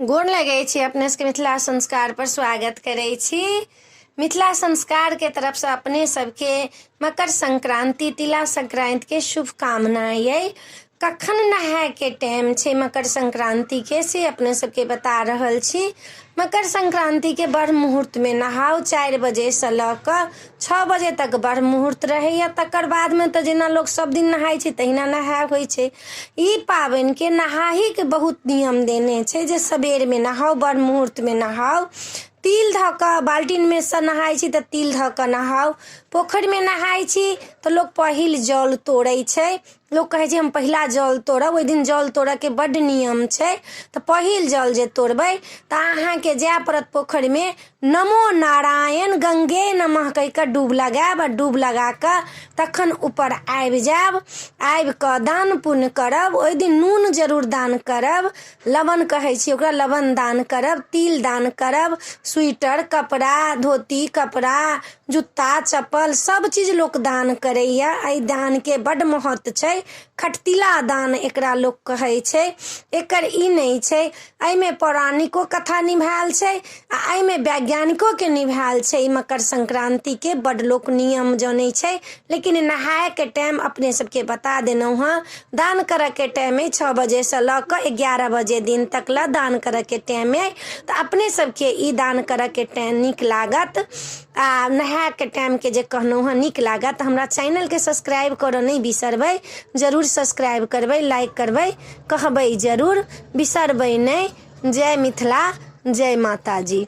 गोर लगै छी अपने सबके। मिथिला संस्कार पर स्वागत करै छी। मिथिला संस्कार के तरफसँ अपने सबके मकर संक्रांति, तिला संक्रांति के शुभकामना ये। कखन नहाय के टाइम छै मकर संक्रांति के, से अपने सबके बता रहल छी। मकर संक्रांति के ब्रह्म मुहूर्त में नहाउ। 4 बजे से लऽ कऽ 6 बजे तक ब्रह्म मुहूर्त रहैया। तकर बादमे तऽ जेना लोक सब दिन नहाय छै तहिना नहाय होइ छै। ई पाबनिके नहाहीके बहुत नियम देने छै जे सबेरमे नहाउ, ब्रह्म मुहूर्तमे नहाउ। तिल धऽ कऽ बाल्टीनमे सँ नहाइ छी तऽ तिल धऽ कऽ नहाउ। पोखरिमे नहाइ छी तऽ लोक पहिल जल तोड़ै छै। लोक कहै छै हम पहिला जल तोड़ब। ओहि दिन जल तोड़ऽके बड्ड नियम छै। तऽ पहिल जल जे तोड़बै तऽ अहाँके जाय पड़त पोखरिमे, नमो नारायण गंगे नमः कहि कऽ डूब लगायब आ डूब लगा कऽ तखन ऊपर आबि जायब। आबि कऽ दान पुण्य करब। ओहि दिन नून जरूर दान करब, लवण कहै छी ओकरा, लवण दान करब, तिल दान करब, स्वेटर, कपड़ा, धोती, कपड़ा, जूता, चप्पल सब चीज लोक दान करैया। एहि दानके बड्ड महत्व छै। खटतिला दान एकरा लोक कहै छै। एकर ई नहि छै, एहिमे पौराणिको कथा निभायल छै आ एहिमे वैज्ञानिकोके निभायल छै। ई मकर संक्रान्तिके बड्ड लोक नियम जनै छै। लेकिन नहायके टाइम अपने सबके बता देलहुँ हँ। दान करऽके टाइम अइ 6 बजेसँ लऽ कऽ 11 बजे दिन तक लए दान करऽके टाइम अइ। तऽ अपने सबके ई दान करऽके टाइम नीक लागत आ नहायके टाइमके जे कहलहुँ हँ नीक लागत। हमरा चैनलके सब्सक्राइब करऽ नहि बिसरबै। जरूर सब्सक्राइब करबै, लाइक करबै, कहबै जरूर, बिसरबै नहि। जय मिथिला, जय माताजी।